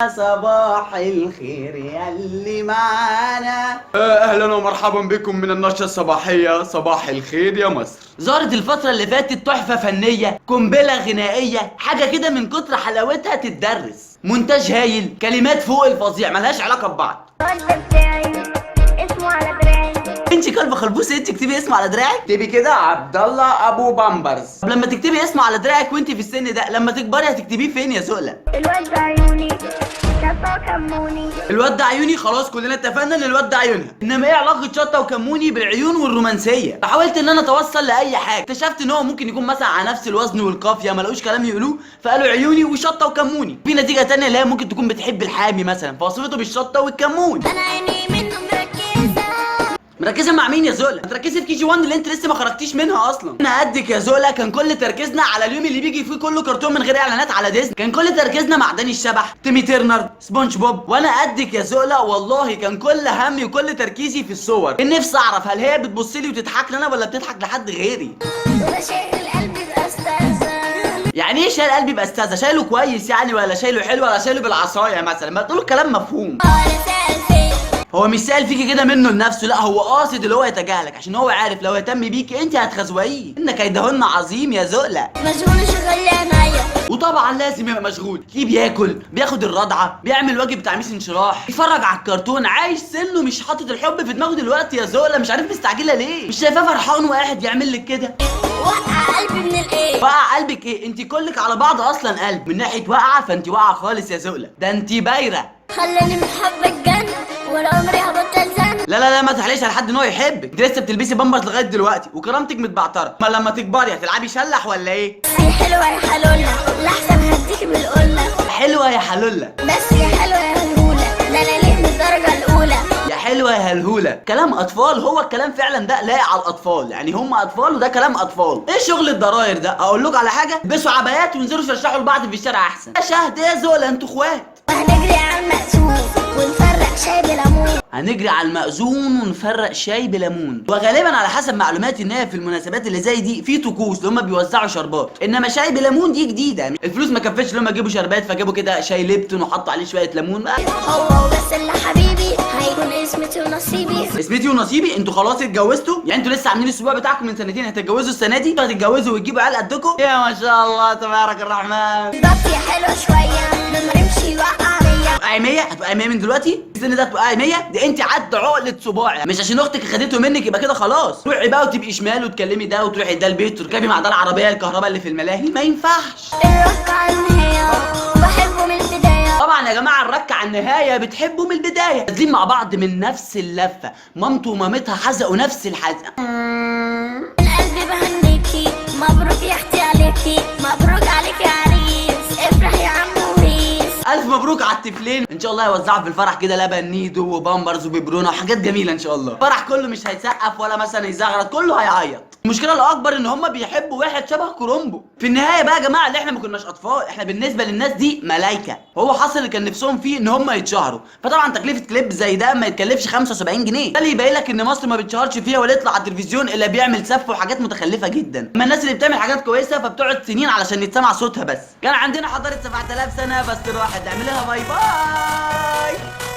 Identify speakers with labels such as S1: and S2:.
S1: صباح الخير ياللي معانا.
S2: اهلا ومرحبا بكم من النشرة الصباحية. صباح الخير يا مصر.
S1: ظهرت الفترة اللي فاتت تحفة فنية، قنبلة غنائية، حاجة كده من كتر حلاوتها تتدرس. مونتاج هايل، كلمات فوق الفظيع ملهاش علاقة ببعض.
S3: الواد بتاعي اسمه على دراعي.
S1: انت كلب خلبوسه، انت اكتبي اسمه على دراعك.
S2: اكتبي كده عبد الله ابو بامبرز.
S1: طب لما تكتبي اسمه على دراعك وانت في السن ده، لما تكبري هتكتبيه فين يا سؤلة؟
S3: الواد ده عيوني، شطة وكموني.
S1: الواد ده عيوني، خلاص كلنا اتفقنا ان الواد ده عيونها، انما ايه علاقة شطه وكموني بالعيون والرومانسيه؟ فحاولت ان انا اتوصل لاي حاجة، اكتشفت ان هو ممكن يكون مثلا على نفس الوزن والقافيه، ما لقوش كلام يقولوه فقالوا عيوني وشطه وكموني. في نتيجة تانية اللي هي ممكن تكون بتحب الحامي مثلا، فوصفته بالشطه والكمون.
S3: انا عيني منه مركزة.
S1: مركزه مع مين يا زولا؟ تركزي في KG 1 اللي انت لسه ما خرجتيش منها اصلا. انا قدك يا زولا، كان كل تركيزنا على اليوم اللي بيجي فيه كله كرتون من غير اعلانات على ديزني، كان كل تركيزنا مع داني الشبح، تيمي تيرنر، سبونج بوب. وانا قدك يا زولا والله كان كل همي وكل تركيزي في الصور. كان نفسي اعرف هل هي بتبص لي وتضحك لي انا ولا بتضحك لحد غيري.
S3: وده شايل قلبي بأستاذة.
S1: يعني ايه شايل قلبي باستاذه؟ شايله كويس يعني ولا شايله حلو ولا شايله بالعصايه مثلا؟ ما تقولوا كلام مفهوم.
S3: ولا سأل فين.
S1: هو مش سائل فيكي كده منه لنفسه، لا هو قاصد اللي هو يتجاهلك عشان هو عارف لو اهتم بيكي انت هتخزوقيه. ان كيدهن عظيم يا زقله.
S3: مشغول شغال عينيا.
S1: وطبعا لازم يبقى مشغول، تلاقيه بياكل، بياخد الرضعه، بيعمل واجب بتاع ميس انشراح، بيتفرج على الكرتون، عايش سنة، مش حاطط الحب في دماغه دلوقتي يا زقله. مش عارف مستعجلة ليه، مش شايفاه فرحان وقاعد يعمل لك كده.
S3: وقع قلبي من الايه.
S1: وقع قلبك ايه؟ انت كلك على بعض اصلا قلب. من ناحية وقعه فانت واقعه خالص يا زقله، ده انت بايره.
S3: خلاني من حبك جن، ولا عمري هبطل زن.
S1: لا لا لا ما تحليش على حد ان هو يحبك، انت لسه بتلبسي بامبرز لغاية دلوقتي وكرامتك متبعتره. ما لما تكبري هتلعبي شلح ولا ايه؟
S3: بس يا حلوة يا حلولة، لحسن هديك بالقلة.
S1: حلوة يا حلوله،
S3: بس يا حلوة يا هلهولة، ده انا ليه من الدرجة الأولى.
S1: يا حلوة يا هلهوله. كلام اطفال، هو الكلام فعلا ده لايق على الاطفال، يعني هم اطفال وده كلام اطفال. ايه شغل الضراير ده؟ اقول لكم على حاجة، البسوا عبايات وانزلوا شرشحوا لبعض في الشارع احسن. يا شهد يا زوله انتوا اخوات.
S3: وهنجري على المقسوم ونفرق شاي بليمون.
S1: هنجري على المأذون ونفرق شاي بليمون. وغالبا على حسب معلوماتي ان هي في المناسبات اللي زي دي في طقوس اللي هم بيوزعوا شربات، انما شاي بليمون دي جديدة، الفلوس ما كفتش اللي هم يجيبوا شربات، فجابوا كده شاي ليبتون وحطوا عليه شوية ليمون.
S3: هو بس اللي حبيبي هيكون اسمتي ونصيبي.
S1: اسمتي ونصيبي. انتوا خلاص اتجوزتوا؟ يعني انتوا لسه عاملين الاسبوع بتاعكم من سنتين، هتتجوزوا السنة دي؟ انتوا هتتجوزوا وتجيبوا عيال قدكم؟ يا ما شاء الله تبارك الرحمن.
S3: بس يا حلوة شوية لما نمشي وقع بيا.
S1: هتبقى 100، هتبقى 100 من دلوقتي؟ السن ده هتبقى 100؟ ده انت عدى عقله صباعي، مش عشان اختك خدته منك يبقى كده خلاص. روحي بقى وتبقي شمال وتكلمي ده وتروحي ده البيت وتركبي مع ده العربية الكهرباء اللي في الملاهي، ما ينفعش.
S3: الرك على النهاية بحبه من البداية.
S1: طبعا يا جماعة الرك على النهاية بتحبه من البداية، نازلين مع بعض من نفس اللفة، مامته ومامتها حزقوا نفس الحزقه.
S3: من قلبي بهنيكي، مبروك يا اختي عليكي، مبروك عليك يا عريس، افرح يا عم وهيس.
S1: الف مبروك على الطفلين، ان شاء الله يوزعوا في الفرح كده لبن نيدو وبامبرز وبيبرونه وحاجات جميلة ان شاء الله. الفرح كله مش هيسقف ولا مثلا يزغرط، كله هيعيط. المشكلة الاكبر ان هم بيحبوا واحد شبه كرومبو. في النهاية بقى يا جماعة اللي احنا ما كناش اطفال، احنا بالنسبة للناس دي ملايكة. هو حصل اللي كان نفسهم فيه ان هم يتشهروا، فطبعا تكلفة كليب زي ده ما يتكلفش 75 جنيه. ده اللي يبين لك ان مصر ما بتشهرش فيها ولا يطلع على التلفزيون الا بيعمل سف وحاجات متخلفة جدا. اما الناس اللي بتعمل حاجات كويسة فبتقعد سنين علشان يتسمع صوتها بس. كان عندنا حضارة 7000 سنة بس راحت، اعمل لها bye bye.